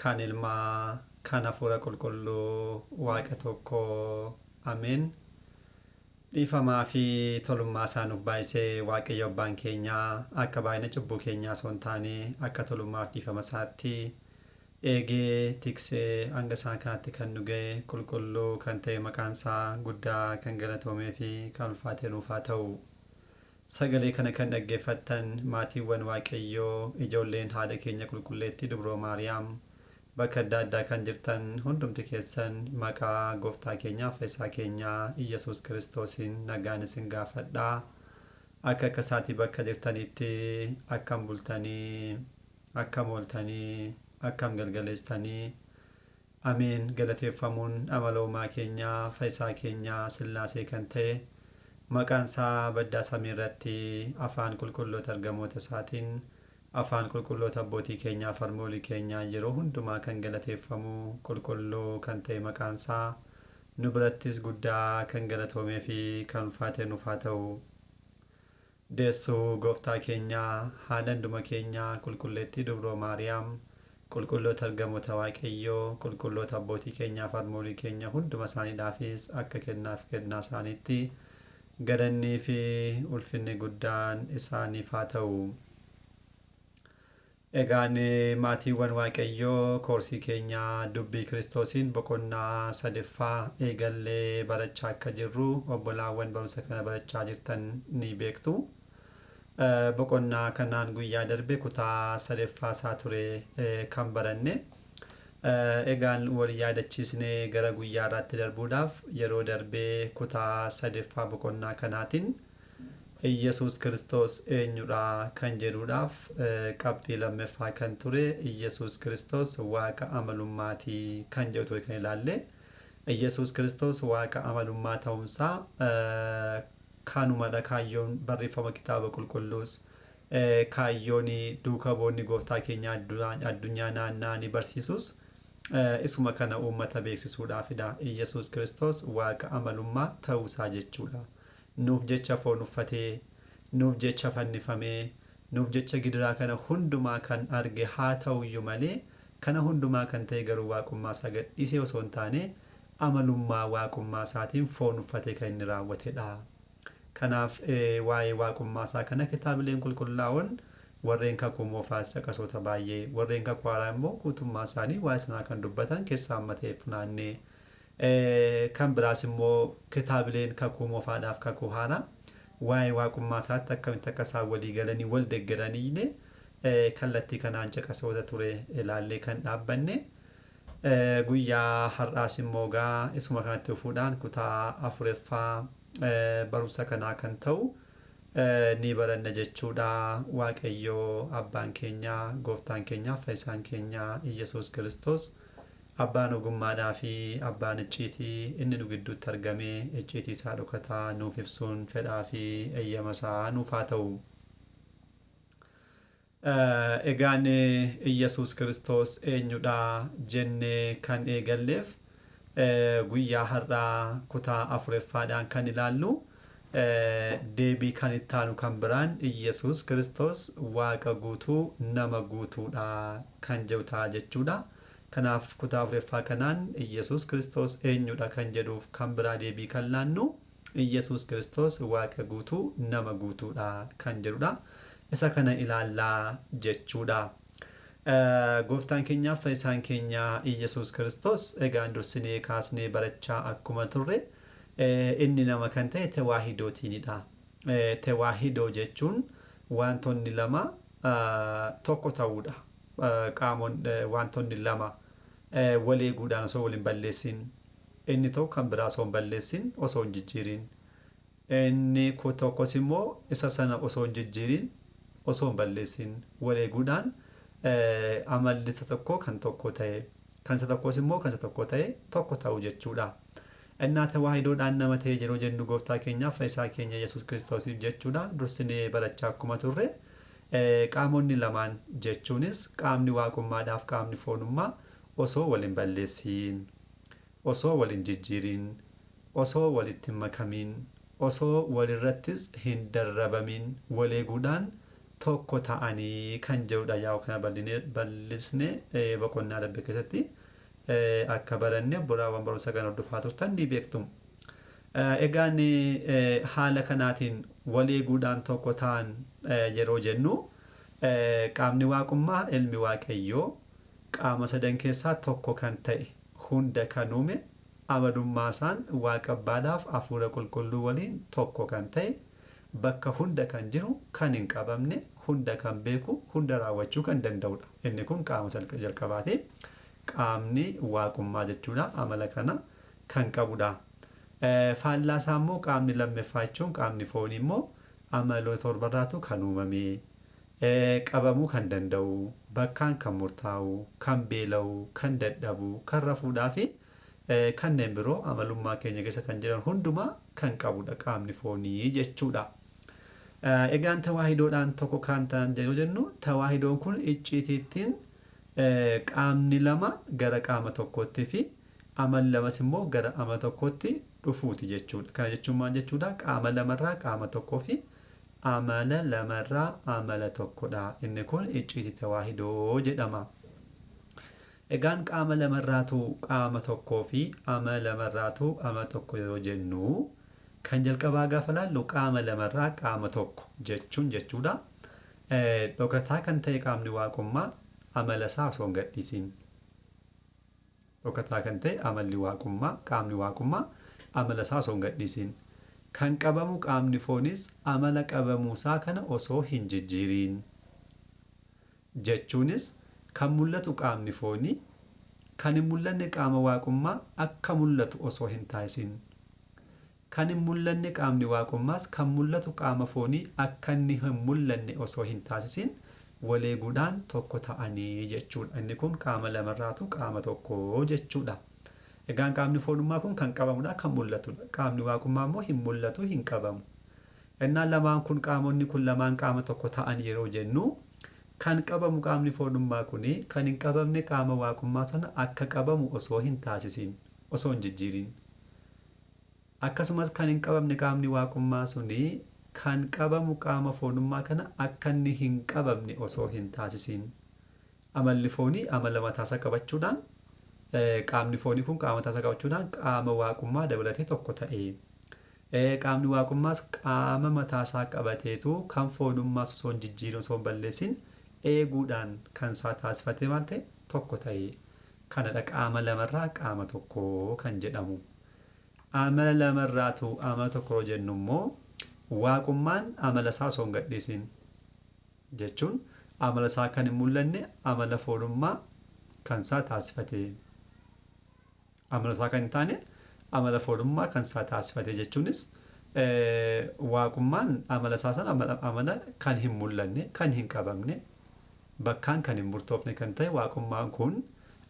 kan Ilmaa, kan Hafuura Qulqulluu, Waaqa tokko. Ameen. Dhiifamaa fi tolummaa isaa nuuf baay'isee Waaqayyo Abbaan keenya akka baay'ina cubbuu keenyaa osoo hin taane akka tolummaa fi dhiifama isaatti eegee tiksee hanga isaan kanatti kan nu ga'e qulqulluu kan ta'e maqaan isaa guddaa kan galatoomee fi kan ulfaatee nuuf haa ta'u. Sagalee kana kan dhaggeeffattan maatiiwwan Waaqayyoo, ijoolleen haadha keenya qulqulleettii Dubroo Maariyaam bakka adda addaa kan jirtan hundumti keessan maqaa Gooftaa keenyaa Fayyisaa keenyaa Iyyasuus Kiristoosiin nagaan isin gaafadha. Akka akka isaatii bakka jirtanitti akkam bultanii, akkam ooltanii, akkam galgaleessitanii. Ameen galateeffamuun amala uumaa keenyaa Fayisaa keenyaa Sillaasee kan ta'e maqaan isaa baddaa samii irratti afaan qulqulloota ergamoota isaatiin afaan qulqulloota abbootii keenyaa fi harmoolii keenyaa yeroo hundumaa kan galateeffamu qulqulluu kan ta'e maqaan isaa nu birattis guddaa kan galatoomee fi kan ulfaate nuuf haa ta'u. Deessuu Gooftaa keenyaa, haadha hunduma keenyaa, Qulqulleettii Dubroo Maariyaam, qulqulloota ergamoota Waaqayyoo, qulqulloota abbootii keenyaa fi harmoolii keenya hunduma isaaniidhaafis akka kennaa fi kennaa isaaniitti galannii fi ulfinni guddaan isaaniif haa ta'u. Egaan maatiiwwan Waaqayyoo koorsii keenya dubbii Kiristoosiin boqonnaa sadeffaa eegallee barachaa akka jirru obbolaawwan barumsa kana barachaa jirtan ni beektu. Boqonnaa kanaan guyyaa darbe kutaa sadeeffaa isaa ture kan baranne. Egaan wal yaadachiisnee gara guyyaa irraatti darbuudhaaf yeroo darbee kutaa sadeeffaa boqonnaa kanaatiin Iyyasuus Kiristoos eenyudha kan jedhuudhaaf qabxii lammeffaa kan ture Iyyasuus Kiristoos Waaqa amalummaati kan jedhu ture kan ilaalle. Iyyasuus Kiristoos Waaqa amalummaa ta'uunsaa kanumadha kaayyoon barreeffama kitaaba qulqulluus kaayyoon duuka bu'oonni gooftaa keenyaa addunyaa naanna'anii barsiisus isuma kana uummata beeksisuudhaafidha. Iyyasuus Kiristoos Waaqa amalummaa ta'uusaa jechuudha. Nuuf jecha foon uffatee, nuuf jecha fannifamee, nuuf jecha gidiraa kana hundumaa kan arge haa ta'uyyuu malee, kana hundumaa kan ta'e garuu waaqummaa isaa gadhiisee osoo hin taane, amalummaa waaqummaa isaatiin foon uffatee kan inni raawwatedha. Kanaaf waa'ee waaqummaa isaa kana kitaabileen qulqullaa'oon warreen kakuu moofaas caqasoota baay'ee, warreen kakuu haaraa immoo guutummaa isaanii waa'ee sanaa kan dubbatan keessaa amma ta'e funaannee Kan biraas immoo kitaabileen Kakuu Moofaadhaaf Kakuu Haaraa waa'ee Waaqummaa isaatti akkamitti akka isaan walii galanii wal deggeraniille kallattii kanaan caqasoota ture ilaallee kan dhaabbanne. Guyyaa har'aas immoo egaa isuma kanatti fufuudhaan kutaa afureffaa barumsa kanaa kan ta'u ni baranna jechuudha. Waaqayyo Abbaan keenya, Gooftaan keenya, Fayyisaan keenya Iyyasuus Kiristoos Abbaan ogummaadhaa fi abbaan icciitii inni nu gidduutti argamee icciitii isaa dhokataa nuuf ibsuun fedhaa fi eyyama isaa nuuf haa ta'u. Egaan Iyyasuus Kiristoos eenyudha jennee kan eegalleef guyyaa har'aa kutaa afureffaadhaan kan ilaallu deebii kan itti aanu kan biraan Iyyasuus Kiristoos Waaqa guutuu nama guutuudha kan jedhu ta'a jechuudha. Kanaaf kutaa afreffaa kanaan Iyyasuus Kiristoos eenyudha kan jedhuuf kan biraa deebii kan laannu Iyyasuus Kiristoos Waaqa guutuu nama guutuudha kan jedhudha. Isa kana ilaalla jechuudha. Gooftaan keenyaaf fayyisaan keenya Iyyasuus Kiristoos egaan dursinee kaasnee barachaa akkuma turre inni nama kan ta'e tewaahidootiinidha. Tewaahidoo jechuun waantonni lama tokko ta'uudha. Qaamon waantonni lama wal eeguudhaan osoo wal hin balleessin, inni tokko kan biraa osoo hin balleessin, osoo hin jijjiirin, inni tokkos immoo isa sana osoo hin jijjiirin, osoo hin balleessin wal eeguudhaan amalli isa tokkoo kan tokkoo ta'e, kan isa tokkoos immoo kan isa tokkoo ta'e tokko ta'uu jechuudha. Innaa tewaahidoodhaan nama ta'e yeroo jennu Gooftaa keenyaaf Fayyisaa keenya Yesuus Kiristoosiif jechuudha. Dursinee barachaa akkuma turre qaamonni lamaan jechuunis qaamni waaqummaadhaaf qaamni foonummaa osoo wal hin balleessiin, osoo wal hin jijjiirin, osoo walitti hin makamiin, osoo walirrattis hin darrabamin wal eeguudhaan tokko ta'anii kan jedhudha. Yaa'u kana bal'isnee boqonnaa darbe keessatti akka baranne bu'uuraawwan barumsa kana hordofaa turtan ni beektu. Egaan haala kanaatiin wal eeguudhaan tokko ta'an yeroo jennu, qaamni waaqummaa ilmi Waaqayyoo qaama sadan keessaa tokko kan ta'e, hunda kan uume, amalummaa isaan Waaqa Abbaadhaaf Hafuura Qulqulluu waliin tokko kan ta'e, bakka hunda kan jiru, kan hin qabamne, hunda kan beeku, hunda raawwachuu kan danda'udha. Inni kun qaama jalqabaati. Qaamni waaqummaa jechuudha. Amala kana kan qabudha. Faallaa isaa immoo qaamni lammaffaa jechuun qaamni foonii immoo amaloota torbarraatu kan uumame, qabamuu kan danda'u, bakkaan kan murtaa'u, kan beela'u, kan dadhabu, kan rafuudhaa fi kanneen biroo amalummaa keenya keessa kan jiran hundumaa kan qabudha qaamni foonii jechuudha. Egaan tawaahidoodhaan tokko kan ta'an yeroo jennu, tawaahidoon kun icciitiittiin qaamni lama gara qaama tokkootti fi amalli lamas immoo gara amala tokkootti dhufuuti jechuudha. Kana jechuun maal jechuudha? Qaama lamarraa qaama tokkoo fi amala lamarraa amala tokkodha. Inni kun icciitii tawaahidoo jedhama. Egaan qaama lamarraatu qaama tokkoo fi amala lamarraatu amala tokko yeroo jennu, kan jalqabaa gaafa laallu qaama lamarraa qaama tokko jechuun jechuudha. Dhokataa kan ta'e qaamni waaqummaa amala isaa osoo hin gadhiisin. Dhokataa kan ta'e amalli waaqummaa, qaamni waaqummaa amala isaa osoo hin gadhiisin. Kan qabamu qaamni foonis amala qabamuusaa kana osoo hin jijjiiriin. Jechuunis kan mul'atu qaamni foonii, kan hin mul'anne qaama waaqummaa akka mul'atu osoo hin taasisin. Kan hin mul'anne qaamni waaqummaas kan mul'atu qaama foonii akka inni hin mul'anne osoo hin taasisin wal eeguudhaan tokko ta'anii jechuudha. Inni kun qaama lamarraatu qaama tokko jechuudha. Egaan qaamni foonummaa kun kan qabamudha, kan mul'atudha. Qaamni waaqummaa immoo hin mul'atu, hin qabamu. Innaan lamaan kun, qaamonni kun lamaan qaama tokko ta'an yeroo jennu, kan qabamu qaamni foonummaa kuni kan hin qabamne qaama waaqummaa sana akka qabamu osoo hin taasisin, osoo hin jijjiirin. Akkasumas kan hin qabamne qaamni waaqummaa suni kan qabamu qaama foonummaa kana akka inni hin qabamne osoo hin taasisin. Amalli foonii amala mataasaa qabachuudhaan, qaamni foonii kun qaama mataasaa qabachuudhaan qaama waaqummaa dabalatee tokko ta'e. Qaamni waaqummaas qaama mataasaa qabateetu kan foonummaas osoo hin jijjiirin, osoo hin balleessin eeguudhaan kan isaa taasifatee maal ta'e? Tokko ta'e. Kanadha qaama lamarraa qaama tokko kan jedhamu. Amala lamarraatu amala tokko yeroo jennu immoo, waaqummaan amala isaa osoo hin gadhiisin jechuun amala isaa kan hin mul'anne amala foonummaa kan isaa taasifate. Amala isaa kan hin taane amala foonummaa kan isaa taasifate jechuunis waaqummaan amala isaa sana amala kan hin mul'anne, kan hin qabamne, bakkaan kan hin murtoofne kan ta'e waaqummaan kun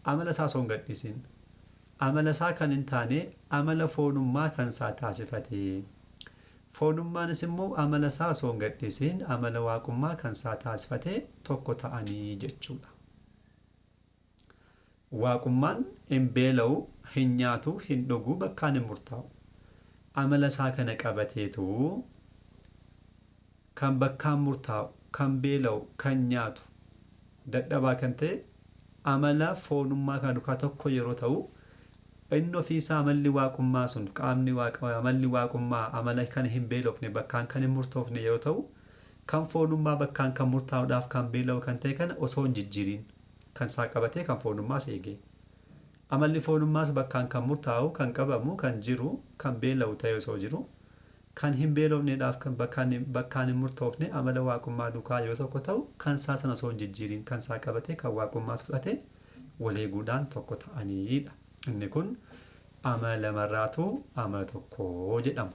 amala isaa osoo hin gadhiisin amala isaa kan hin taane amala foonummaa kan isaa taasifate. Foonummaanis immoo amala isaa osoo hin gadhiisin amala waaqummaa kan isaa taasifate tokko ta'anii jechuudha. Waaqummaan hin beela'u, hin nyaatu, hin dhugu, bakkaan hin murtaa'u. Amala isaa kana qabateetu kan bakkaan murtaa'u, kan beela'u, kan nyaatu, dadhabaa kan ta'e amala foonummaa kana duukaa tokko yeroo ta'u, inni ofiisaa amalli waaqummaa sun, qaamni amalli waaqummaa amala kan hin beelofne, bakkaan kan hin murtoofne yeroo ta'u, kan foonummaa bakkaan kan murtaa'uudhaaf kan beela'u kan ta'e kana osoo hin jijjiirin kan isaa qabatee kan foonummaas eege. Amalli foonummaas bakkaan kan murtaa'u, kan qabamu, kan jiru, kan beela'u ta'e osoo jiru, kan hin beelofneedhaaf kan bakkaan hin murtoofne amala waaqummaa duukaa yeroo tokko ta'u, kan isaa sana osoo hin jijjiirin kan isaa qabatee kan waaqummaas fudhate wal eeguudhaan tokko ta'aniidha. Inni kun amala lamarraatu amala tokko jedhama.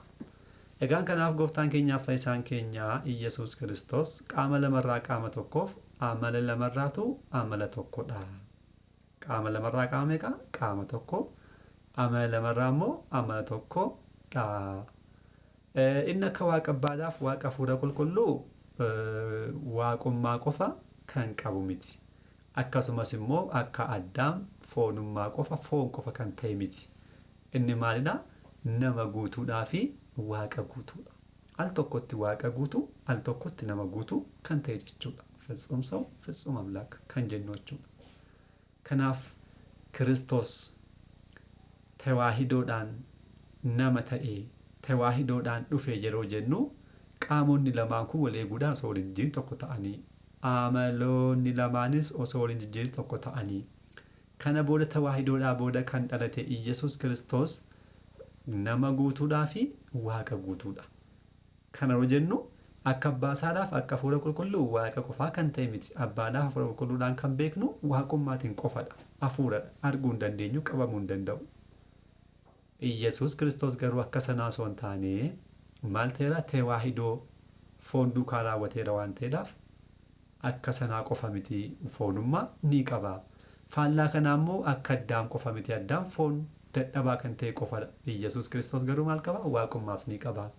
Egaan kanaaf gooftaan keenyaaf fayyisaan keenya Iyyasuus Kiristoos qaama lamarraa qaama tokkoof amala lamarraatu amala tokkodha. Qaama lamarraa qaama meeqa? Qaama tokko. Amala lamarraa immoo amala tokkodha. Inni akka Waaqa Abbaadhaaf Waaqa Hafuura Qulqulluu waaqummaa qofa kan qabu miti. Akkasumas immoo akka Addaam foonummaa qofa, foon qofa kan ta'e miti. Inni maalidha? Nama guutuudhaa fi Waaqa guutuudha. Al tokkotti waaqa guutuu, al tokkotti nama guutuu kan ta'e jechuudha. ፍጹም ሰው ፍጹም አምላክ kan jennu jechuudha. Kanaaf Kiristoos tewaahidoodhaan nama ta'ee tewaahidoodhaan dhufe yeroo jennu qaamonni lamaan kun wal eeguudhaan osoo wal hin jijjiirin tokko ta'anii amaloonni lamaanis osoo wal hin jijjiirin tokko ta'anii kana booda tewaahidoodhaa booda kan dhalate Iyyasuus Kiristoos nama guutuudhaa fi waaqa guutuudha. Kana yeroo jennu akka abbaa isaadhaaf akka hafuura qulqulluu waaqa qofaa kan ta'e miti. Abbaadhaaf hafuura qulqulluudhaan kan beeknu waaqummaatiin qofadha. Hafuuradha. Arguu hin dandeenyu, qabamuu hin danda'u. Iyyasuus Kiristoos garuu akka sanaa osoo hin taane maal ta'eera tewaahidoo foon duukaa raawwateera waan ta'eedhaaf akka sanaa qofa miti foonummaa ni qaba. Faallaa kanaa immoo akka addaam qofa miti addaam foon dadhabaa kan ta'e qofadha. Iyyasuus Kiristoos garuu maal qaba? Waaqummaas ni qaba.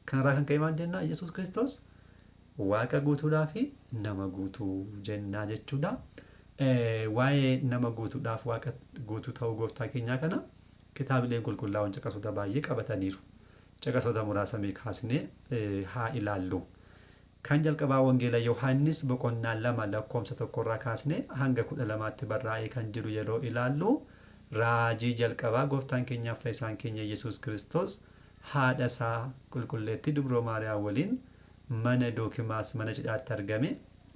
Kanarraa kan ka'e maal jennaa? Iyyasuus Kiristoos waaqa guutuudhaa fi nama guutuu jennaa jechuudha. Waa'ee nama guutuudhaaf waaqa guutuu ta'uu gooftaa keenyaa kana kitaabileen qulqullaa'oon caqasoota baay'ee qabataniiru. Caqasoota muraasa mee kaasnee haa ilaallu. Kan jalqabaa Wangeela Yohaannis boqonnaa 2 lakkoomsa 1 irraa kaasnee hanga 12tti barraa'ee kan jiru yeroo ilaallu raajii jalqabaa gooftaan keenyaaf fayyisaan keenya Yesuus Kiristoos haadha isaa qulqulleettii dubroo Maariyaam waliin mana Dookimaas mana cidhaatti argame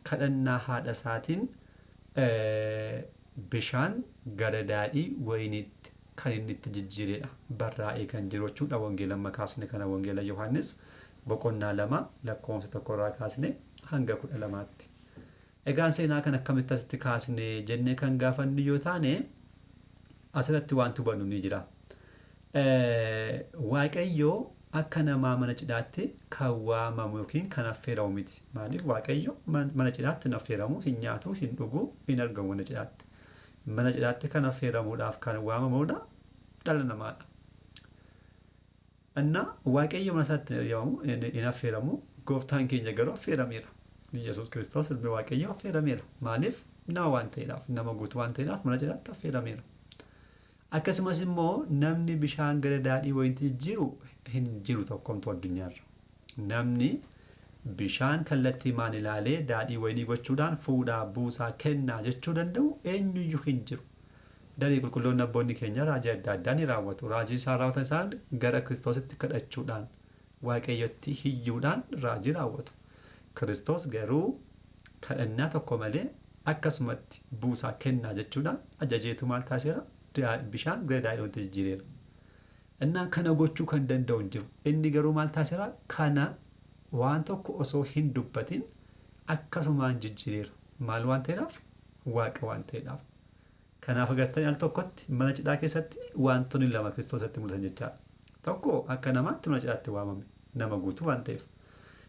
kadhannaa haadha isaatiin bishaan gara daadhii wayiniitti kan inni itti jijjiiredha barraa'ee kan jiru jechuudha wangeela amma kaasne kana wangeela Yohaannis boqonnaa 2 lakkoofsa 1 irraa kaasne hanga 12tti. Egaan seenaa kan akkamitti asitti kaasne jennee kan gaafannu yoo taane asirratti wanti hubannu ni jira. Waaqayyo akka namaa mana cidhaatti kan waamamu yookiin kan affeeramu miti. Maaliif Waaqayyo mana cidhaatti hin affeeramu, hin nyaatu, hin dhugu, hin argamu mana cidhaatti. Mana cidhaatti kan affeeramuudhaaf kan waamamudha dhala namaadha. Inna Waaqayyo mana isaatti hin eeyyamamu, hin affeeramu, gooftaan keenya garuu affeerameera. Yesuus Kiristoos ilmi Waaqayyoo affeerameera. Maaliif? Nama waan ta'eedhaaf, nama guutuu waan ta'eedhaaf mana cidhaatti affeerameera. Akkasumas immoo namni bishaan gara daadhii wayiniitti jijjiiru hin jiru tokkomtuu addunyaarra. Namni bishaan kallattii maan ilaalee daadhii wayinii gochuudhaan fuudhaa, buusaa, kennaa jechuu danda'u eenyuyyuu hin jiru. Darii qulqulloonni abboonni keenya raajii adda addaa ni raawwatu. Raajii isaan raawwatan isaan gara Kiristoositti kadhachuudhaan, Waaqayyotti hiyyuudhaan raajii raawwatu. Kiristoos garuu kadhannaa tokko malee akkasumatti buusaa kennaa jechuudhaan ajajeetu maal taasiseera? Bishaan gara daadhiitti jijjiireera. Innaa kana gochuu kan danda'u hin jiru. Inni garuu maal taasiseera? Kana waan tokko osoo hin dubbatin akkasumaan jijjiireera. Maal waan ta'eedhaaf? Waaqa waan ta'eedhaaf. Kanaaf agartanii al tokkotti mana cidhaa keessatti wantoonni lama Kiristoosatti mul'atan jechaadha. Tokko akka namaatti mana cidhaatti waamame nama guutuu waan ta'eef.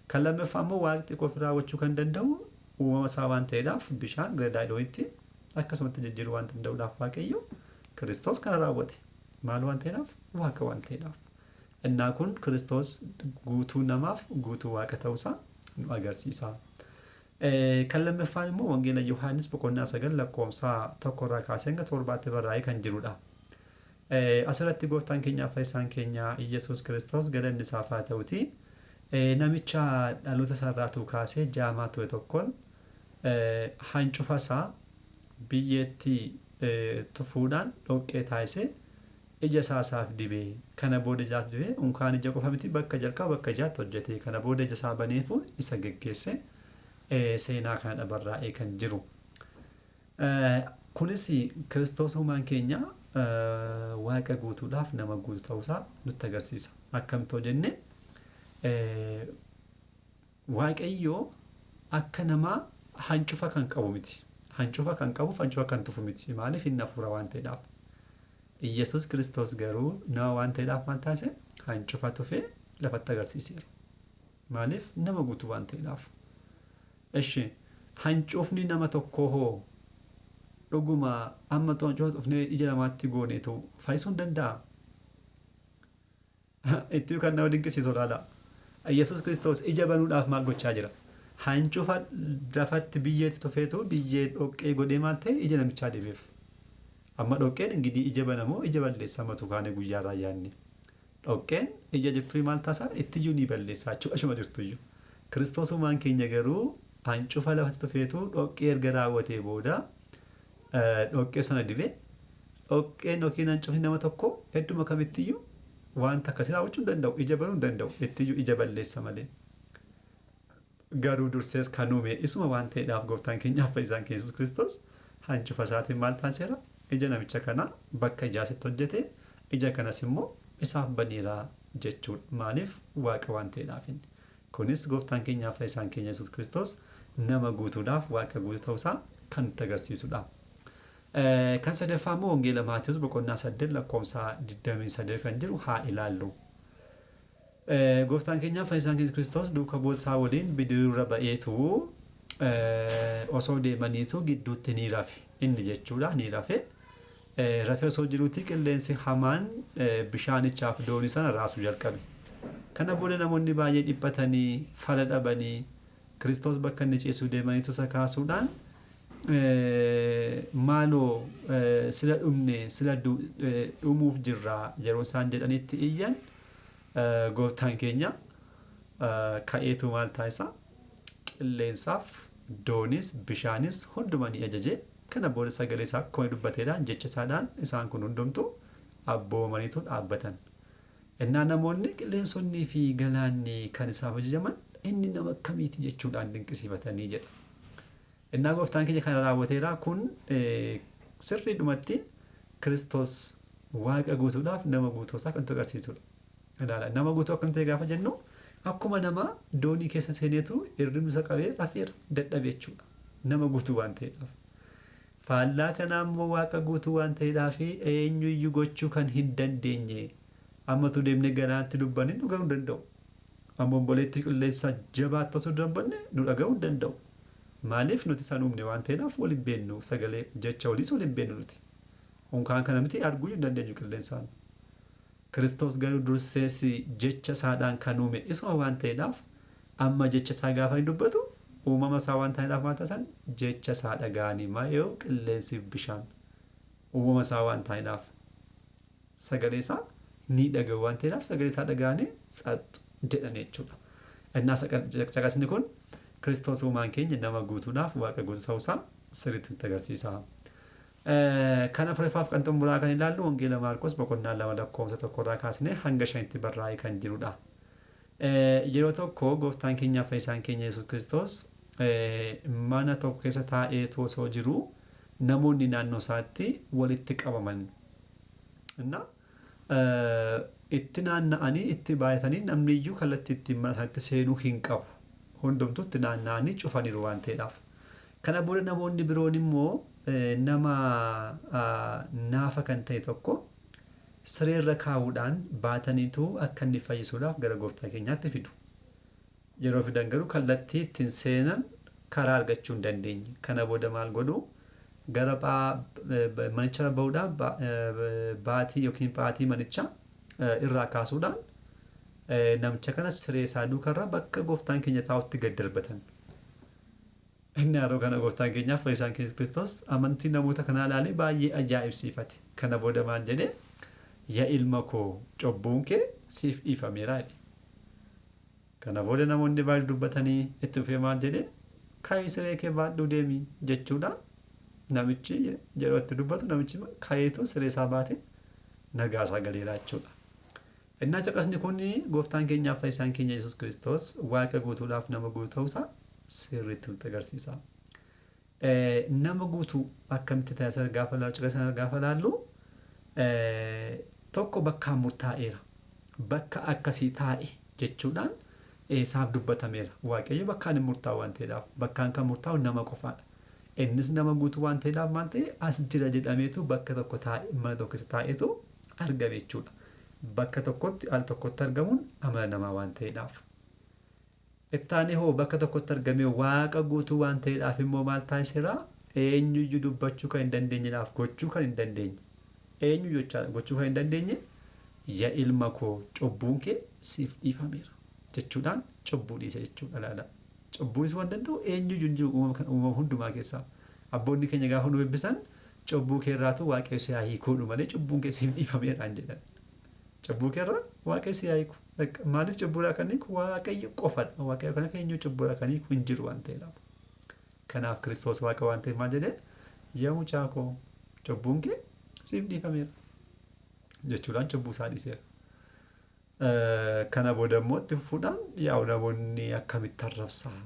Kan lammaffaa immoo waaqni qofi raawwachuu kan danda'u uumama isaa waan ta'eedhaaf bishaan gara daadhiitti akkasumatti jijjiiruu waan danda'uudhaaf Waaqayyo Kiristoos kana raawwate. Maal waan ta'eedhaaf? Waaqa waan ta'eedhaaf. Innaa kun Kiristoos guutuu namaaf guutuu waaqa ta'uusaa nu agarsiisa. Kan lammaffaan immoo Wangeela Yohaannis boqonnaa 9 lakkoofsa 1 irraa kaasee hanga 7tti barraa'ee kan jirudha. Asirratti gooftaan keenyaa fayyisaan keenya Iyyasuus Kiristoos galanni isaaf haa ta'uti. Namicha dhaloota isaarraatuu kaasee jaamaa ture tokkoon hancufa isaa biyyeetti tufuudhaan dhoqqee taasisee ija isaa isaaf dibee kana booda ijaaf dibee unkaan ija qofa miti bakka jalqaba bakka ijaatti hojjete kana booda ija isaa baneefu isa geggeesse seenaa kana barraa'ee kan jiru. Kunis Kiristoos uumaan keenya waaqa guutuudhaaf nama guutuu ta'uusaa nutti agarsiisa. Akkamitti jenne Waaqayyo akka namaa hancufa kan qabu miti. Hancufa kan qabuuf hancufa kan tufu miti. Maaliif inni hafuura waan ta'eedhaaf. Iyyasuus Kiristoos garuu nama waan ta'eedhaaf maal taasise? Hancufa tufee lafatti agarsiiseera. Maaliif nama guutuu waan ta'eedhaaf. Eshi hancufni nama tokkoo hoo dhuguma amma hancufa tufnee ija namaatti gooneetu fayyisuu hin danda'a? Ittuu kan nama dinqisiisu ilaala. Yesuus Kiristoos ija banuudhaaf maal gochaa jira? Hancufa lafatti biyyeetti tufeetu biyyee dhoqqee godhee maal ta'e ija namichaa dibeef. Amma dhoqqeen ingidii ija banamoo ija balleessa matu kaane guyyaarraa yaadne. Dhoqqeen ija jirtuu maal taasisaa ittiyyuu ni balleessaa jechuudha ishuma jirtuyyuu. Kiristoos uumaan keenya garuu hancufa lafatti tufeetu dhoqqee erga raawwatee booda dhoqqee sana dibee dhoqqeen yookiin hancufni nama tokko hedduma kamittiyyuu wanta akkasii raawwachuu hin danda'u ija baruu hin danda'u ittiyyuu ija balleessa malee. Garuu dursees kan uume isuma waan ta'eedhaaf gooftaan keenyaaf fayyisaan keenya Yesuus Kiristoos hancufa isaatiin maal taasiseera ija namicha kanaa bakka ijaasitti hojjete ija kanas immoo isaaf baneera jechuudha. Maaliif waaqa waan ta'eedhaaf inni. Kunis gooftaan keenyaaf fayyisaan keenya Yesuus Kiristoos nama guutuudhaaf waaqa guutuu ta'uusaa kan nutti agarsiisudha. Kan sadaffaa immoo Wangeela Maatiyus boqonnaa 8 lakkoofsa 23 kan jiru haa ilaallu. Gooftaan keenyaaf fayyisaan keenya Kiristoos duuka bu'ootasaa waliin bidiruurra ba'eetu osoo deemaniitu gidduutti ni rafe. Inni jechuudha ni rafe. Rafee osoo jiruuti qilleensi hamaan bishaanichaaf doonii sana raasuu jalqabe. Kana booda namoonni baay'ee dhiphatanii fala dhabanii Kiristoos bakka inni ciisu deemaniitu isa kaasuudhaan maaloo sila dhumne sila dhumuuf jirra yeroo isaan jedhanitti iyyan gooftaan keenya ka'eetu maal taasisa qilleensaaf doonis bishaanis hunduma ni ajaje kana booda sagalee isaa akkuma dubbateedhaan jecha isaadhaan isaan kun hundumtu abboomaniitu dhaabbatan. Innaa namoonni qilleensonnii fi galaanni kan isaaf ajajaman inni nama akkamiiti jechuudhaan dinqisiifatanii jedha. Innaa gooftaan keenya kana raawwateera kun sirriidhumatti Kiristoos waaqa guutuudhaaf nama guutuu isaa kan nutti agarsiisudha. Ilaala nama guutuu akkam ta'e gaafa jennu akkuma nama doonii keessa seeneetu hirribni isa qabee rafeera dadhabe jechuudha. Nama guutuu waan ta'eedhaaf. Faallaa kanaa immoo waaqa guutuu waan ta'eedhaaf eenyuyyuu gochuu kan hin dandeenye ammatu deemnee galaanatti dubbanne nu ga'uu hin danda'u. Amma obboleettii qilleensa jabaatti osoo dubbanne nu dhaga'uu hin danda'u. Maaliif nuti isaan uumne waan ta'eedhaaf wal hin beeknu sagalee jecha waliis wal hin beeknu nuti. Unkaan kana miti arguu hin dandeenyu qilleensaan. Kiristoos garuu dursees jecha isaadhaan kan uume isuma waan ta'eedhaaf amma jecha isaa gaafa inni dubbatu uumama isaa waan ta'eedhaaf maal taasisan jecha isaa dhaga'anii maayoo qilleensiif bishaan uumama isaa waan ta'eedhaaf sagalee isaa ni dhaga'u waan ta'eedhaaf sagalee isaa dhaga'anii tsax jedhan jechuudha. Innaa caqasni kun Kiristoos uumaan keenya nama guutuudhaaf waaqa guutuu ta'uu isaa sirriitti nutti agarsiisa. Kan afuraffaaf kan xumuraa kan ilaallu Wangeela Maarqos boqonnaa 2 lakkoofsa 1 irraa kaasnee hanga 5tti barraa'ee kan jirudha. Yeroo tokko gooftaan keenyaaf fayyisaan keenya Yesuus Kiristoos mana tokko keessa taa'eetu osoo jiruu namoonni naannoo isaatti walitti qabaman. Inna itti naanna'anii itti baay'atanii namni iyyuu kallattii ittiin mana isaatti seenuu hin qabu. Hundumtuu itti naanna'anii cufaniiru waan ta'eedhaaf. Kana booda namoonni biroon immoo nama naafa kan ta'e tokko sireerra kaa'uudhaan baataniitu akka inni fayyisuudhaaf gara gooftaa keenyaatti fidu. Yeroo fidan garuu kallattii ittiin seenan karaa argachuu hin dandeenye. Kana booda maal godhu? Gara manicha bahuudhaan baatii yookiin paatii manichaa irraa kaasuudhaan namicha kana siree isaa duukarraa bakka gooftaan keenya taa'utti gad darbatan. Inni yeroo kana gooftaan keenyaaf fayyisaan keenya Kiristoos amantii namoota kanaa ilaalee baay'ee ajaa'ibsiifate. Kana booda maal jedhee? Yaa ilma koo cubbuun kee siif dhiifameera jedhe. Kana booda namoonni baay'ee dubbatanii itti dhufee maal jedhee? Ka'ii siree kee baadhuu deemi jechuudhaan namichi yeroo itti dubbatu namichi ka'eetu siree isaa baate nagaa isaa galeera jechuudha. Innaa caqasni kun gooftaan keenyaaf fayyisaan keenya Yesuus Kiristoos waaqa guutuudhaaf nama guutuu ta'uusaa sirriitti nutti agarsiisa. Nama guutuu akkamitti ta'e gaafa ilaallu caqasa sana gaafa ilaallu tokko bakkaan murtaa'eera. Bakka akkasii taa'e jechuudhaan isaaf dubbatameera. Waaqayyo bakkaan hin murtaa'u waan ta'eedhaaf bakkaan kan murtaa'u nama qofaadha. Innis nama guutuu waan ta'eedhaaf maal ta'e as jira jedhameetu bakka tokko taa'e mana tokko keessa taa'eetu argame jechuudha. Bakka tokkotti al tokkotti argamuun amala namaa waan ta'eedhaaf. Ittaanee hoo bakka tokkotti argamee waaqa guutuu waan ta'eedhaaf immoo maal taasiseera? Eenyuyyuu dubbachuu kan hin dandeenyedhaaf gochuu kan hin dandeenye. Eenyuyyuu gochuu kan hin dandeenye ya ilma koo cubbuun kee siif dhiifameera jechuudhaan cubbuu dhiise jechuudha laala. Cubbuu dhiisuu waan danda'u eenyuyyuu hin jiru uumama hundumaa keessaa. Abboonni keenya gaafa nu eebbisan cubbuu kee irraatu waaqayyo si haa hiikuudhu malee cubbuun kee siif dhiifameeraan jedhan. Cubbuu keerraa Waaqayyo si haa hiiku. Maaliif cubbuudhaa kan hiiku Waaqayyo qofadha. Waaqayyo kanaaf eenyu cubbuudhaa kan hiiku hin jiru waan ta'eedhaaf. Kanaaf Kiristoos Waaqa waan ta'eef maal jedhee yaa mucaa koo cubbuun kee siif dhiifameera jechuudhaan cubbuu isaa dhiiseera. Kana booda immoo itti fufuudhaan yaa'u namoonni akkamitti arrabsaa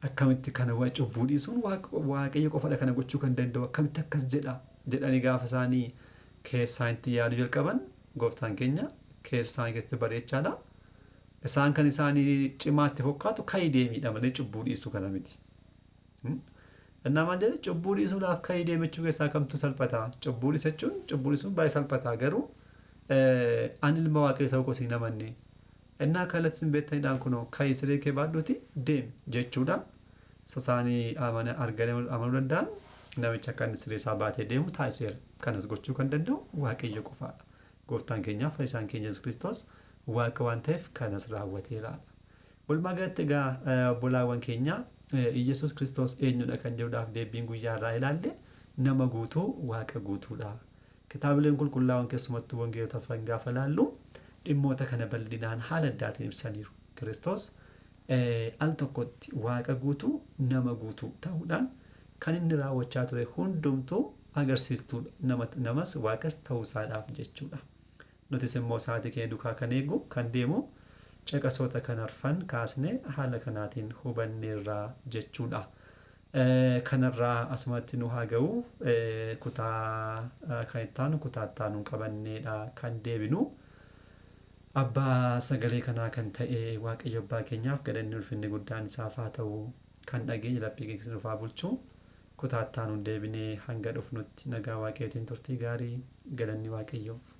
akkamitti kana cubbuu dhiisuun Waaqayyo qofadha kana gochuu kan danda'u akkamitti akkas jedha jedhanii gaafa isaanii keessaan itti yaaduu jalqaban gooftaan keenya keessa isaanii keessatti bareechaadha. Isaan kan isaanii cimaatti fokkaatu ka'ii deemiidha malee cubbuu dhiisuu kana miti. Innaa maal jedhe cubbuu dhiisuudhaaf ka'ii deemachuu keessaa kamtu salphata? Cubbuu dhiisachuun cubbuu dhiisuun baay'ee salphata garuu ani ilma Waaqayyoo ta'uu koo isin hin amanne. Innaa kallattii isin beektanidhaan kunoo ka'ii siree kee baadhuuti deemi jechuudhaan isa isaanii arganii amanuu danda'an namicha akka inni siree isaa baatee deemu taasiseera. Kanas gochuu kan danda'u Waaqayyo qofaadha. Gooftaan keenyaaf fayyisaan keenya Yesuus Kiristoos Waaqa waan ta'eef kanas raawwateera. Walumaa galatti egaa obbolaawwan keenya Iyyasuus Kiristoos eenyudha kan jedhuudhaaf deebiin guyyaa irraa ilaalle nama guutuu Waaqa guutuudha. Kitaabileen qulqullaa'oon keessumattuu wangeelota afran gaafa ilaallu dhimmoota kana bal'inaan haala addaatiin ibsaniiru. Kiristoos al tokkotti Waaqa guutuu nama guutuu ta'uudhaan kan inni raawwachaa ture hundumtuu agarsiistuudha. Namas Waaqas ta'uu isaadhaaf jechuudha. Nutis immoo sa'aatii keenya duukaa kan eegu kan deemu caqasoota kan arfan kaasne haala kanaatiin hubanneerra jechuudha. Kanarraa asumatti nu haa ga'u kutaa kan itti aanu kutaa itti aanuun qabanneedha kan deebinu. Abbaa sagalee kanaa kan ta'e Waaqayyo abbaa keenyaaf galanni ulfinni guddaan isaaf haa ta'u. Kan dhageenye laphee keessa nuuf haa bulchu. Kutaa itti aanuun deebinee hanga dhufnutti nagaa Waaqayyootiin turtii gaarii galanni Waaqayyoof.